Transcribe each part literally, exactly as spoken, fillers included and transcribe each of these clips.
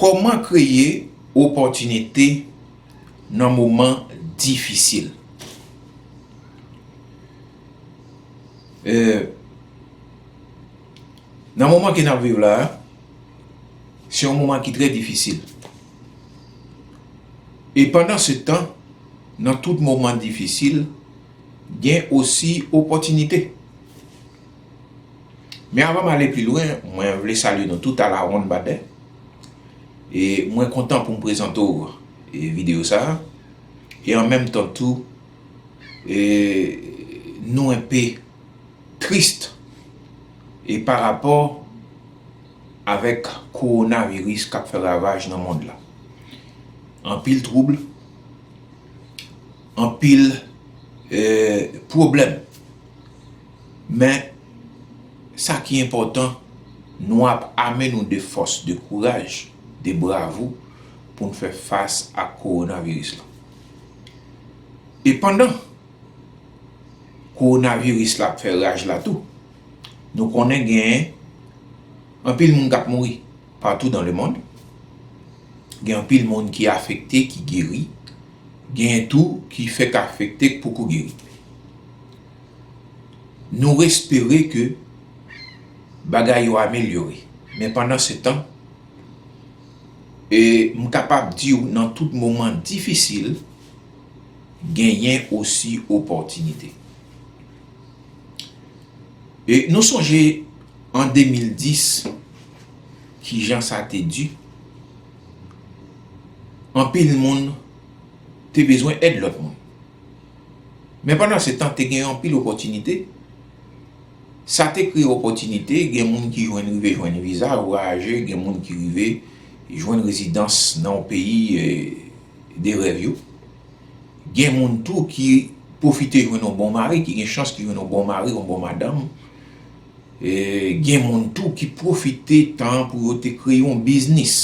Kòman kreye opòtinite nan moman difisil? Eh, nan moman ke n ap viv la a, se yon moman ki trè difisil. E pandan se tan, nan tout moman difisil, gen osi opòtinite. Men avan m ale pi lwen, mwen vle salye nou tout à la ronde badè. E mwen kontan pou m prezante w, e, videyo sa a. E an menm tan tou, e, nou enpe tris, e, pa rapò avèk kowonaviris k ap fè ravaj nan mond la. Anpil twoub, anpil, e, pwoblèm. Men, sa ki enpòtan, nou ap ame nou de fòs, de kouraj, de bravou pou n fè fas ak kowonaviris la. E pandan kowonaviris la ap fè raj la tou, nou konnen gen anpil moun k ap mouri patou dans le monde. Gen anpil moun ki afekte, ki geri. Gen tou ki fèk afekte, k poko geri. Nou espere ke bagay yo amelyore. Men pandan se tan, e m kapab di w, nan tout moman difisil, genyen osi opòtinite. E nou sonje an de mil dis, kijan sa te di, anpil moun te bezwen èd lòt moun. Men pandan se tan, te gen anpil opòtinite. Sa te kreye opòtinite, gen moun ki jwenn, rive jwenn viza, vwayaje, gen moun ki rive jwenn rezidans nan yon peyi, e, de rèv yo. Gen moun tou ki pwofite jwenn yon bon mari, ki gen chans ki jwenn yon bon mari, yon bon madanm. E, gen moun tou ki pwofite tan pou yo te kreye yon biznis.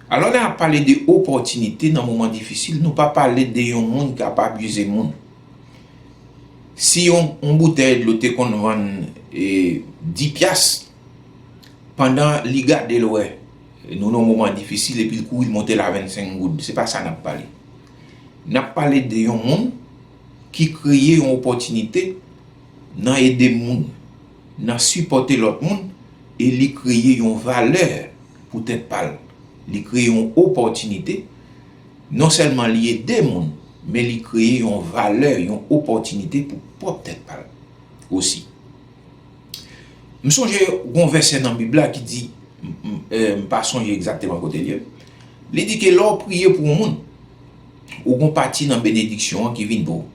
Alò, lè n ap pale de opòtinite nan moman difisil, nou pa pale de yon moun k ap abize moun. Si yon, yon boutèy dlo te konn vann, e, dis pyas, pandan li gade l wè nou nan yon moman difisil epi l kouri l monte l a vennsenk goud, se pa sa n ap pale. N ap pale de yon moun ki kreye yon opòtinite nan ede moun, nan sipòte lòt moun, e li kreye yon valè pou tèt pa l. Li kreye yon opòtinite. Non sèlman li ede moun, men li kreye yon valè, yon opòtinite pou pwòp tèt pa l osi. M sonje gon vèsè nan Bib la ki di, m, m, e, m pa sonje egzakteman kote l ye. Li di ke lè w priye pou yon moun, ou gon pati nan benediksyon an ki vin pou ou.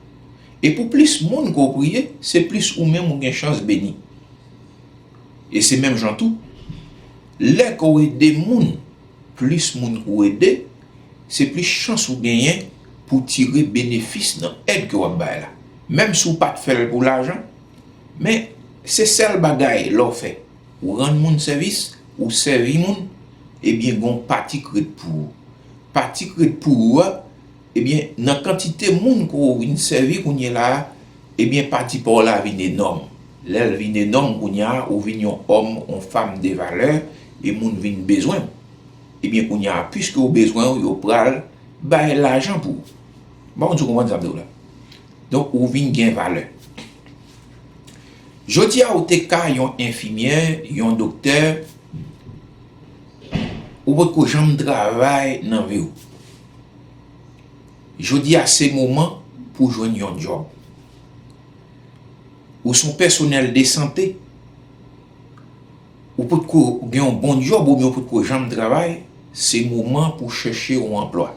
E pou plis moun ke w priye, se plis ou menm ou gen chans beni. E se menm jan tou, lè ke w ede moun, plis moun ke w ede, se plis chans ou genyen pou w tire benefis nan èd ke w ap bay la. Menm si w pa t fè l pou lajan, men se sèl bagay lè w fè, ou rann moun sèvis, ou sèvi moun, ebyen, gen yon pati k ret pou ou. Pati k ret pou ou a, ebyen, nan kantite moun ke w vin sèvi kounye la a, ebyen, pati pa w la vin enòm. Lè l vin enòm kounye a, ou vin yon òm, yon fanm de valè, e moun vin bezwen w. Ebyen, kounye a, piske w bezwen w, yo pral bay lajan pou ou. M pa konn si w konprann sa m di w la. Donk, ou vin gen valè. Jodi a, ou te ka yon enfimyè, yon doktè, ou potko janm travay nan vi w. Jodi a, se moman pou w jwenn yon djòb. Ou se yon pèsonèl de sante, ou potko gen yon bon djòb oubyen ou potko janm travay, se moman pou w chèche yon anplwa.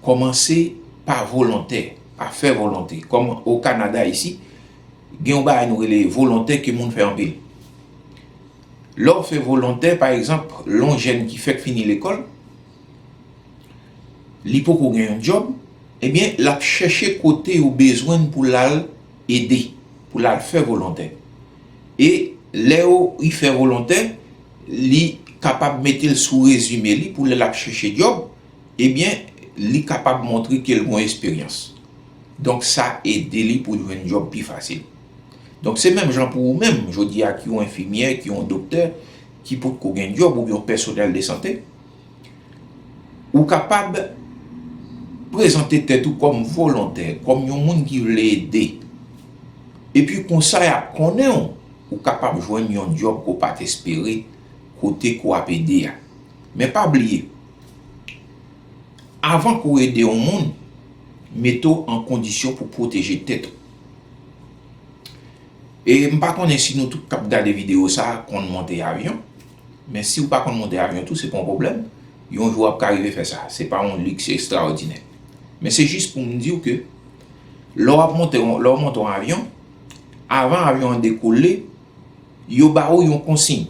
Kòmanse pa volontè, pa fè volontè. Kòm o Kanada isi, gen yon bagay nou rele volontè ke moun fè anpil. Lè w fè volontè, pa egzanp, lè yon jèn ki fèk fini lekòl, li poko gen yon djòb, ebyen, l ap chèche kote yo bezwen l pou l al ede, pou l al fè volontè. E lè yo, li fè volontè, li kapab mete l sou rezime li pou lè l ap chèche djòb, ebyen, li kapab montre ke l gen esperyans. Donk, sa ede li pou l jwenn djòb pi fasil. Donk, se menm jan pou ou menm, jodi a, ki yon enfimyè, ki yon doktè, ki potko gen djòb oubyen yon pèsonèl de sante, ou kapab prezante tèt ou kòm volontè, kòm yon moun ki vle ede. Epi konsa y ap konnen w, ou kapab jwenn yon djòb ke w pa t espere kote ke w ap ede a. Men pa bliye, avan ke w ede yon moun, mete w an kondisyon pou pwoteje tèt ou. E m pa konnen si nou tout k ap gade videyo sa a konn monte avyon, men si w pa konn monte avyon tou, se pa yon pwoblèm. Yon jou w ap ka rive fè sa. Se pa yon liks ekstraòdinè. Men se jis pou m di w ke lè w ap monte yon, lè w monte yon avyon, avan avyon an dekole, yo ba ou yon konsiy.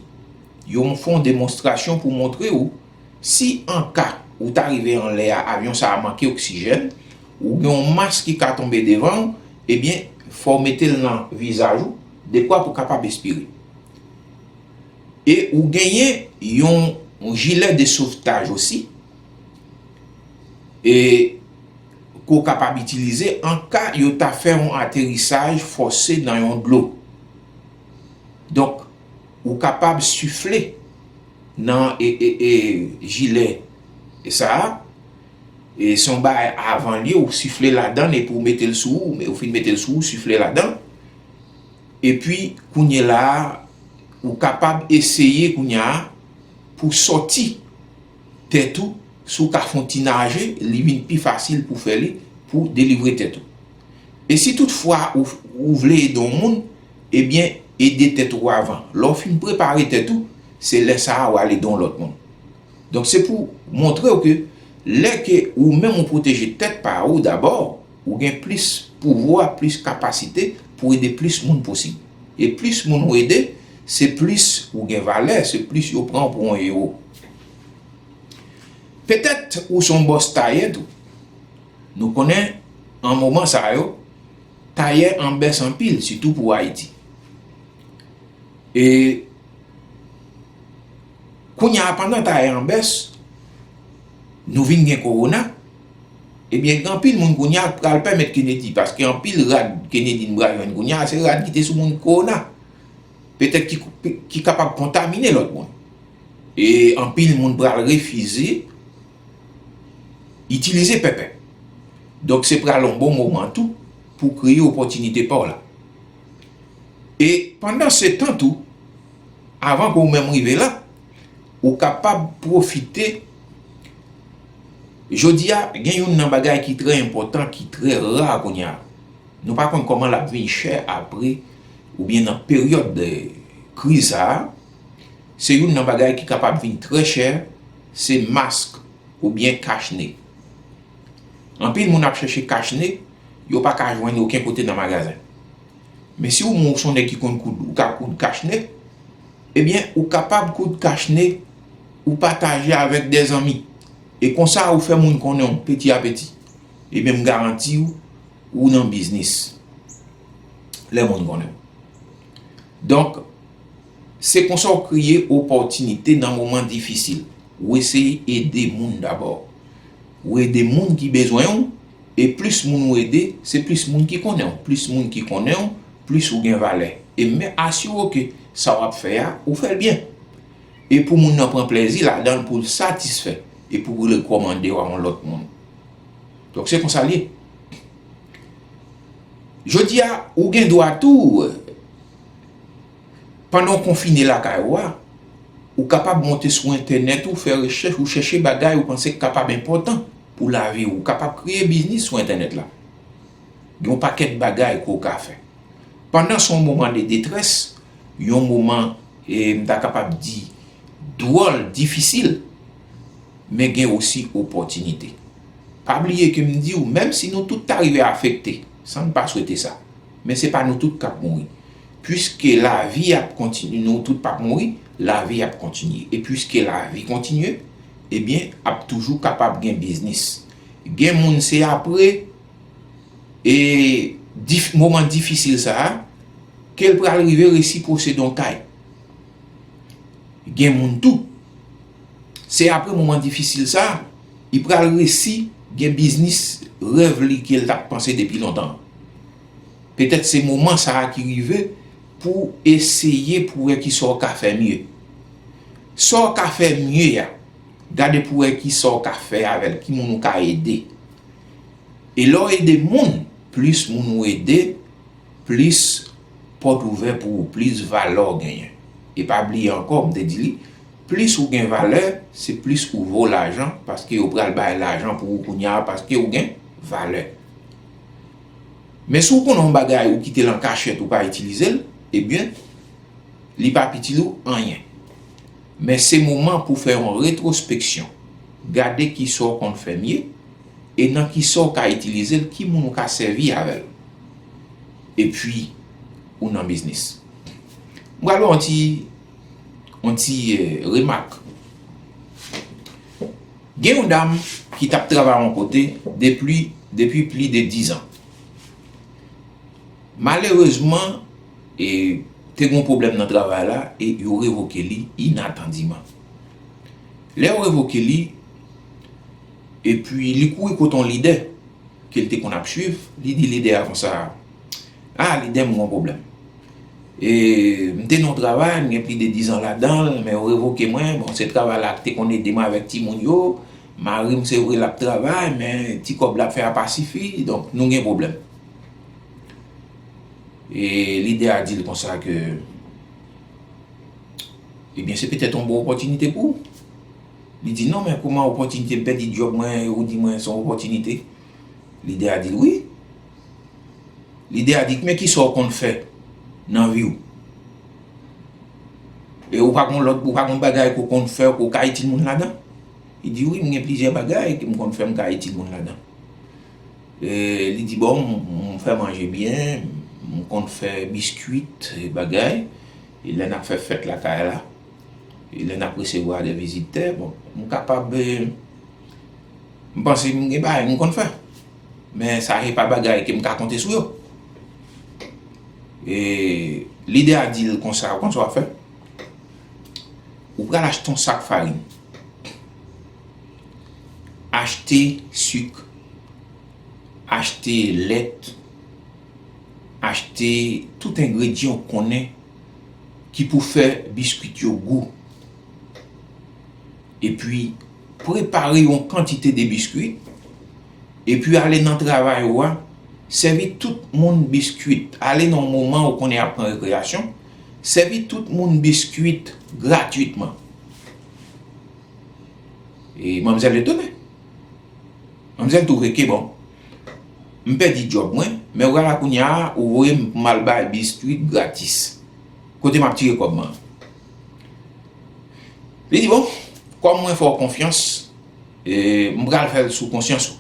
Yo fè yon demonstrasyon pou montre ou si an ka ou ta rive anlè a, avyon sa a manke oksijèn, ou gen yon mas ki ka tonbe devan w, ebyen, fò w mete l nan vizaj ou, dekwa pou w kapab espire. E ou genyen yon, yon jilè de sovtaj osi, e ke w kapab itilize an ka yo ta fè yon aterisaj fòse nan yon dlo. Donk, ou kapab sifle nan, e, e, e, jilè sa a. E se yon bagay avan l ye, ou sifle ladan l epi w mete l sou ou, ou fin mete l sou ou, sifle ladan l. Epi, kounye la a, ou kapab eseye kounye a pou sòti tèt ou, si w ka fè yon ti naje, li vin pi fasil pou fè li, pou delivre tèt ou. E si toutfwa ou, ou vle ede yon moun, ebyen, ede tèt ou avan. Lè w fin prepare tèt ou, se lè sa a w al ede yon lòt moun. Donk, se pou montre w ke lè ke ou menm ou pwoteje tèt pa ou dabò, ou gen plis pouvwa, plis kapasite pou ede plis moun posib. E plis moun ou ede, se plis ou gen valè, se plis yo pran w pou yon ewo. Petèt ou se yon bòs tayè tou. Nou konnen, an moman sa yo, tayè an bès anpil, sitou pou Ayiti. E kounye a, pandan tayè an bès, nou vin gen kowona, ebyen, gen anpil moun kounye a k pral pèmèt Kennedy, paske anpil rad Kennedy n pral jwenn kounye a, se rad ki te sou moun kowona. Petèt ki, ki kapab kontamine lòt moun. E anpil moun pral refize itilize pèpè. Donk, se pral yon bon moman tou pou kreye opòtinite pa w la. E pandan se tan tou, avan ke w menm rive la, ou kapab pwofite. Jodi a, gen youn nan bagay ki trè enpòtan, ki trè ra kounye a. Nou pa konn kòman l ap vin chè apre, oubyen nan peryòd de kriz sa a. Se youn nan bagay ki kapab vin trè chè, se mask oubyen kach ne. Anpil moun ap chèche kach ne, yo pa ka jwenn okenn kote nan magazen. Men si w menm ou se yon nèg ki konn koud, ou ka koud kach ne, ebyen, ou kapab koud kach ne, ou pataje avèk de zanmi. E konsa, ou fè moun konnen w peti a peti. Ebyen, m garanti w, ou nan biznis. Lè moun konnen w. Donk, se konsa w kreye opòtinite nan moman difisil. Ou eseye ede moun dabò. Ou ede moun ki bezwen w, e plis moun ou ede, se plis moun ki konnen w. Plis moun ki konnen w, plis ou gen valè. E men asire w ke sa w ap fè a, ou fè l byen. E pou moun nan pran plèzi ladan l, pou l satisfè, e pou l rekòmande w a yon lòt moun. Donk, se konsa l ye. Jodi a, ou gen dwa tou, pandan w konfine lakay ou a, ou kapab monte sou entènèt ou, fè rechèch, ou chèche bagay ou panse k kapab enpòtan pou lavi w. Ou kapab kreye biznis sou entènèt la. Gen yon pakèt bagay ke w ka fè. Pandan se yon moman de detrès, yon moman, e, m ta kapab di, dwòl, difisil, men gen osi opòtinite. Pa bliye ke m di w, menm si nou tout ta rive afekte, san n pa swete sa, men se pa nou tout k ap mouri. Piske lavi ap kontinye, nou tout p ap mouri, lavi ap kontinye. E piske lavi kontinye, ebyen, ap toujou kapab gen biznis. Gen moun se apre, e, dif-, moman difisil sa a, ke l pral rive resi posede yon kay. Gen moun tou, se apre moman difisil sa a, li pral resi gen biznis rèv li ke l t ap panse depi lontan. Petèt se moman sa a ki rive pou eseye pou wè kisa w ka fè mye. Sa w ka fè mye a, gade pou w wè ki sa w ka fè avè l, ki moun ou ka ede. E lè w ede moun, plis moun ou ede, plis pòt ouvè pou ou, plis valè w genyen. E pa bliye ankò, m te di li, plis ou gen valè, se plis ou vo lajan, paske yo pral bay lajan pou ou kounye a, paske ou gen valè. Men si w konnen yon bagay ou kite l an kachèt, ou pa itilize l, ebyen, li p ap itil ou anyen. Men se moman pou fè yon retwospeksyon, gade kisa w konn fè mye, e nan kisa w ka itilize l, ki moun ou ka sèvi avè l. Epi, ou nan biznis. M pral yon ti, yon ti, eh, remak. Gen yon dam ki t ap travay yon kote depi, depi plis de diz an. Malerezman, e, te gen yon pwoblèm nan travay la e yo revoke li inatandiman. Lè yo revoke li, epi li kouri kote yon lidè ke l te konn ap swiv, li di lidè a konsa, "A, lidè, m gen yon pwoblèm. E, m te nan yon travay, m gen plis de diz an ladan l, men yo revoke mwen. Bon, se travay la ki te konn ede mwen avèk timoun yo. Mari m, se vre, l ap travay, men ti kòb l ap fè a pa sifi, donk nou gen pwoblèm." E lidè a di l konsa ke, ebyen, se petèt yon bon opòtinite pou ou. Li di, "Non, men kòman opòtinite? M pèdi djòb mwen, e ou di mwen se yon opòtinite?" Lidè a di l, "Wi." Lidè a di, "Men kisa w konn fè nan vi w? E ou pa gen lòt, ou pa gen bagay ke w konn fè, ke w ka itil moun ladan?" Li di, "Wi, m gen plizyè bagay ke m konn fè, m ka itil moun ladan." E li di, "Bon, m, m fè manje byen, m konn fè biskwit, e bagay, e lè n ap fè fèt lakay la, e lè n ap resevwa de vizitè, bon, m kapab, e, m panse m gen bagay m konn fè. Men sa se pa bagay ke m ka konte sou yo." E lidè a di l konsa, "Ou konn sa w ap fè? Ou pral achte yon sak farin, achte sik, achte lèt, achte tout engredyan w konnen ki pou fè biskwit yo gou. Epi, prepare yon kantite de biskwit, epi ale nan travay ou a, sèvi tout moun biskwit. Ale nan yon moman ou konnen y ap pran rekreyasyon, sèvi tout moun biskwit gratwitman." E manmzèl etone. Manmzèl twouve ke, "Bon, m pèdi djòb mwen, men vwala kounye a, ou voye m pou m al bay biskwit gratis. Kote m ap tire kòb mwen?" Li di, "Bon, kòm mwen fè w konfyans, e, m pral fè l sou konsyans ou.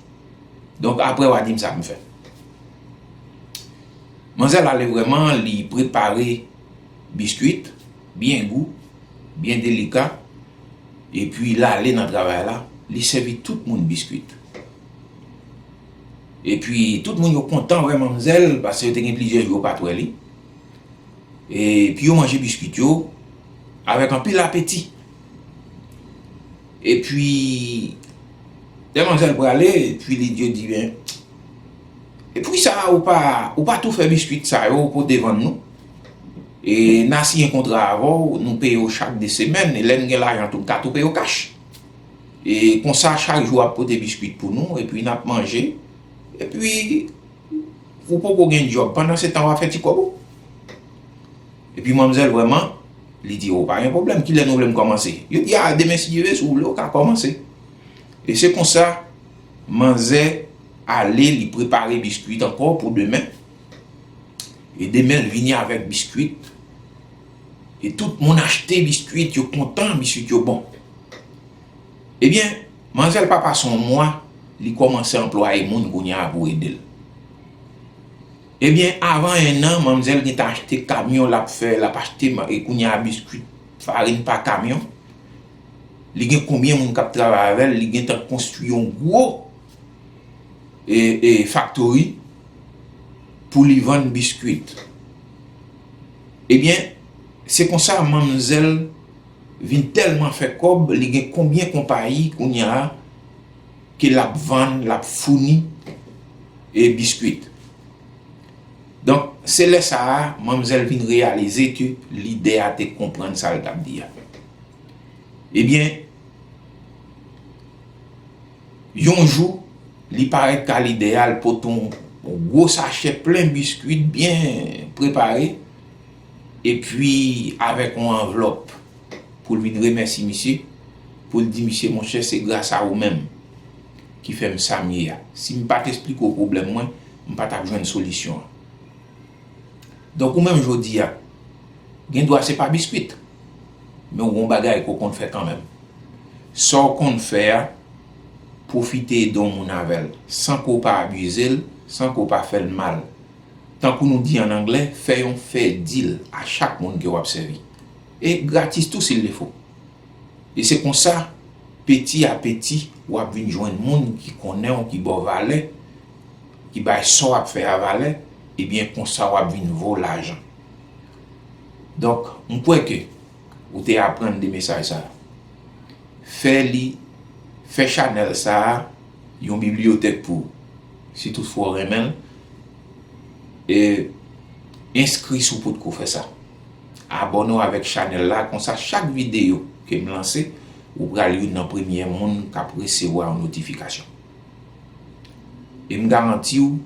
Donk, apre, w a di m sa pou m fè." Manzèl ale vrèman, li prepare biskwit, byen gou, byen delika, epi l ale nan travay la, li sèvi tout moun biskwit. Epi, tout moun yo kontan wè manmzèl, paske yo te gen plizyè jou yo pa t wè li. Epi, yo manje biskwit yo avèk anpil apeti. Epi, lè manzèl prale, epi li di yo di, "Ben, e poukisa ou pa, ou pa tou fè biskwit sa yo, ou pote vann nou? E n a siyen kontra avè w, nou peye w chak de semèn, e lè n gen lajan tou, n ka tou peye w kach. E konsa, chak jou w ap pote biskwit pou nou, epi n ap manje, epi ou poko gen djòb, pandan se tan w ap fè ti kòb ou." Epi manmzèl vrèman, li di, "O, pa gen pwoblèm, kilè nou vle m kòmanse?" Yo di, "A, demen, si Dye vle, si w vle, w ka kòmanse." E se konsa, manzè ale, li prepare biskwit ankò pou demen. E demen, l vini avèk biskwit. E tout moun achte biskwit, yo kontan, biskwit yo bon. Ebyen, manzèl pa pase yon mwa, li kòmanse anplwaye moun kounye a pou ede l. Ebyen, avan en an, manmzèl gentan achte kamyon, l ap fè, l ap achte ma-, e kounye a biskwit, farin pa kamyon. Li gen konbyen moun k ap travay avè l, li gentan konstwi yon gwo, e, e, faktori pou li vann biskwit. Ebyen, se konsa manmzèl vin tèlman fè kòb, li gen konbyen konpayi kounye a ke l ap vann, l ap founi, e, biskwit. Donk, se lè sa a, manmzèl vin reyalize ke lidè a te konprann sa l t ap di a. Ebyen, yon jou, li parèt ka lidè a, l pote yon, yon gwo sachè plen biskwit byen prepare, epi avèk yon anvlòp pou l vin remèsye misye, pou l di misye, monchè, se gras a ou menm ki fè m sa m ye a. Si m pa t esplike w pwoblèm mwen, m pa t ap jwenn solisyon an. Donk, ou menm jodi a, gen dwa se pa biskwit, men w gen yon bagay ke w konn fè kanmenm. Sa w konn fè a, pwofite ede yon moun avè l, san ke w pa abize l, san ke w pa fè l mal. Tankou nou di ann anglè, fè yon fair deal a chak moun ke w ap sèvi. E gratis tou si l le fo. E se konsa, peti a peti, w ap vin jwenn moun ki konnen w, ki ba w valè, ki bay sa w ap fè a valè, ebyen konsa w ap vin vo lajan. Donk, m kwè ke ou te aprann de mesaj sa a. Fè li, fè chanèl sa a yon bibliyotèk pou ou. Si toutfwa w renmen l, e enskri si w potko fè sa. Abòne w avèk chanèl la, konsa chak videyo ke m lanse, ou pral youn nan premye moun k ap resevwa yon notifikasyon. E m garanti w,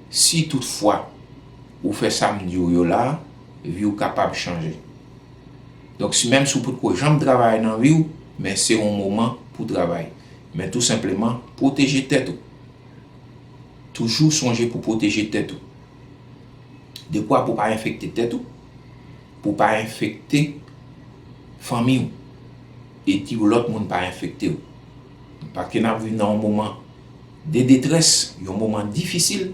si toutfwa ou fè sa m di w yo la, vi w kapab chanje. Donk, si menm si w potko janm travay nan vi w, men se yon moman pou w travay. Men tou senpleman, pwoteje tèt ou. Toujou sonje pou pwoteje tèt ou. Dekwa pou w pa enfekte tèt ou, pou w pa enfekte fanmi w, e di lòt moun pa enfekte w. Paske n ap viv nan yon moman de detrès, yon moman difisil.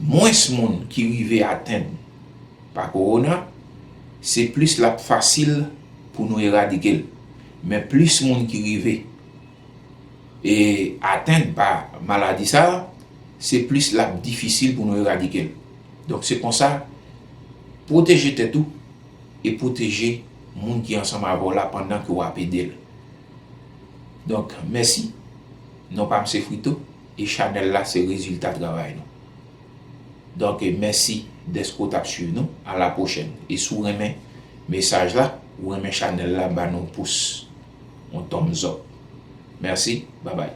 Mwens moun ki rive atenn pa kowona, se plis l ap fasil pou nou eradike l. Men plis moun ki rive e atenn pa maladi sa a, se plis l ap difisil pou nou eradike l. Donk, se konsa, pwoteje tèt ou e pwoteje moun ki ansanm avè w la pandan ke w ap ede l. Donk, mèsi. Non pa m se Frito, e chanèl la se rezilta travay nou. Donk, mèsi dèske w t ap swiv nou. A la pwochèn. E si w renmen mesaj la, ou renmen chanèl la, ba nou pous, yon thumbs up. Mèsi, babay.